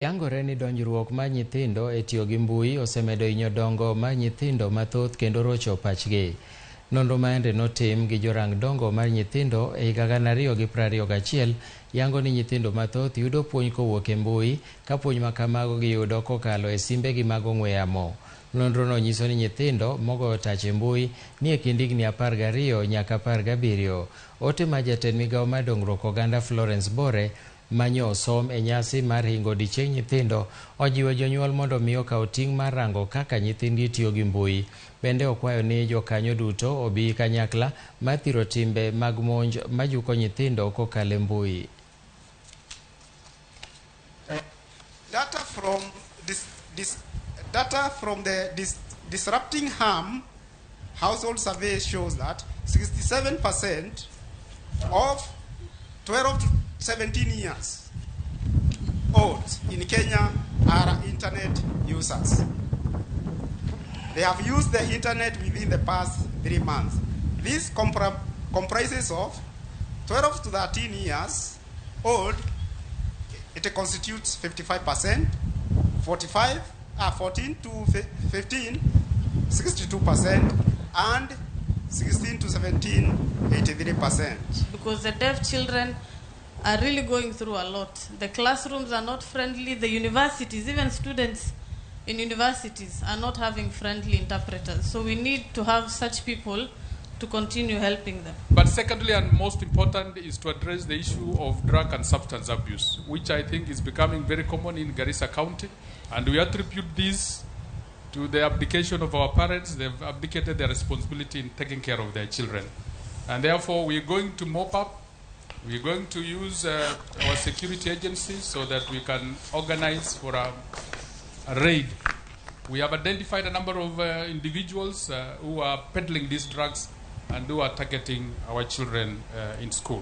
Yangore ni donjruok mar nyithindo e tiyo gi mbui osemedo hinyo dongo mar nyithindo mathoth kendo rocho pachgi. Nonro maende notim gi jorang dongo mar nyithindo e higa 2021 yango ni nyithindo mathoth yudo puonj kowuok e mbui ka puonj ma kamago giyudo kokalo e simbegi mag ong'we yamo. Nonrono nyiso ni nyithindo mogoyo tach e mbui ni e kind higni 12 nyaka 17. Ote mar jatend migao mar dongruok oganda Florence Bore manyo osom e nyasi mar hingo odiechieng nyithindo ojiwo jonyuol mondo mi okaw ting' mar rango kaka nyithindgi tiyo gi mbui. Bende okwayo ni jokanyo duto obi kanyakla mar thiro timbe mag monj majuko nyithindo kokalo e mbui. Data from the Disrupting Harm household survey shows that 67% of 12 to 17 years old in Kenya are internet users. They have used the internet within the past 3 months. This comprises of 12 to 13 years old, it constitutes 55%, 14 to 15, 62%, and 16 to 17, 83%. Because the deaf children are really going through a lot. The classrooms are not friendly. The universities, even students in universities, are not having friendly interpreters. So we need to have such people to continue helping them. But secondly, and most important, is to address the issue of drug and substance abuse, which I think is becoming very common in Garissa County. And we attribute this to the abdication of our parents. They've abdicated their responsibility in taking care of their children. And therefore, we're going to mop up. We're going to use our security agencies so that we can organize for a raid. We have identified a number of individuals who are peddling these drugs and who are targeting our children in school.